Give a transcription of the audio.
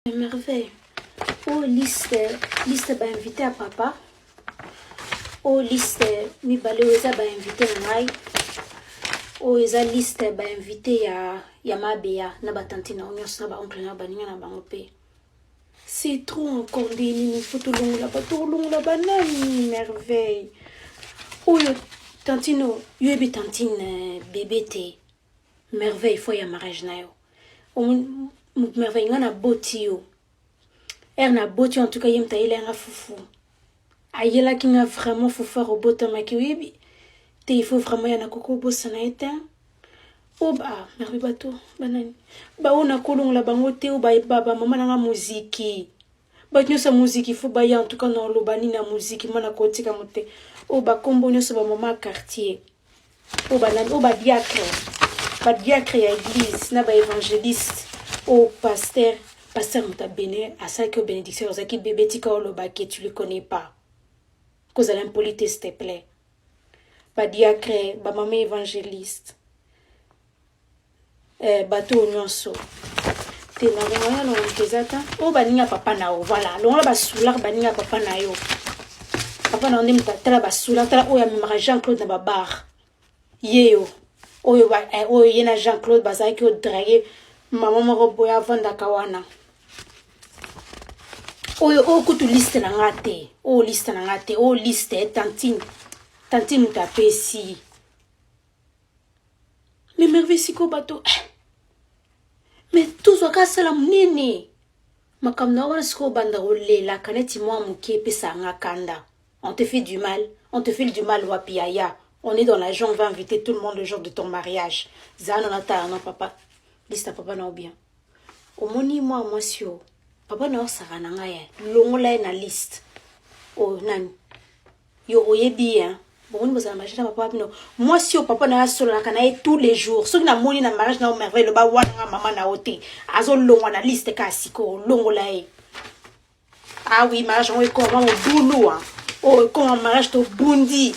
Merveille. Oyo liste, liste ba invité ya papa. Oyo liste mibale oyo eza ba invité na ngai. Oyo eza liste ba invité ya ya mabeya na ba tantine na nyonso na ba oncle na baninga na bango pe. C'est trop encore nde nini faut tolongola bato olongola banani merveille. Oyo tantine yo yebi tantine euh, bébé te. Merveille faut ya mariage na yo. Merveille nga na boti yo. Er na boti en tout cas ye moto ayela nga fufu. Ayelaki nga vraiment fufu akobotamaki oyebi te il faut vraiment ya nakoki obosana ye te. O ba merveille bato banani baoyo nakolongola bango te o bamama na nga moziki bato nyonso ya moziki fo baya en tout cas na oloba nini ya moziki ma nakotika mo te oyo bakombo nyonso bamama ya quartier oyo banani oyo badiacre badiacre ya église na baévangéliste oyo pasteur pasteur moto abene asalaki yo bénédiction ozalaki bebe tika oloba ke tu le connais pas kozala impoli te s'il te plaît badiacre bamama évangéliste eh, bato oyo nyonso te na longola longola eza ta oyo baninga papa na yo voilà longola basoulard baninga papa na yo papa na yo nde moto atala basoulard tala oyo amemaka jean claude na babar ye yo oyo eh, oyo ye na jean claude bazalaki odrage mama moko boye avandaka wana oyo oyo kutu liste na nga te oyo liste na nga te oyo liste eh, tantine tantine moto apesi Mais merveille sikoyo bato eh. Mais tozwaka asala monene makambo na wana sikoyo obanda kolelaka neti mwa moke epesa nga kanda. On te fait du mal, on te fait du mal wapi yaya. On est dans la joie, on va inviter tout le monde le jour de ton mariage. Zana na tala non papa. Lista papa na bien. Omoni mwa mwasi oyo papa na osaka na ngai longola ye na liste. Oh nani Yo oyebi ye hein. Bomoni bozala mariage na papa bino. Mwasi oyo papa na ye asololaka na ye tous les jours. Soki namoni na mariage na yo merveille loba wana nga mama na yo te. Azolongwa na liste kaka sikoyo longola ye. Ah oui, mariage yango ekoma mobulu hein. Oyo ekoma mariage tobundi.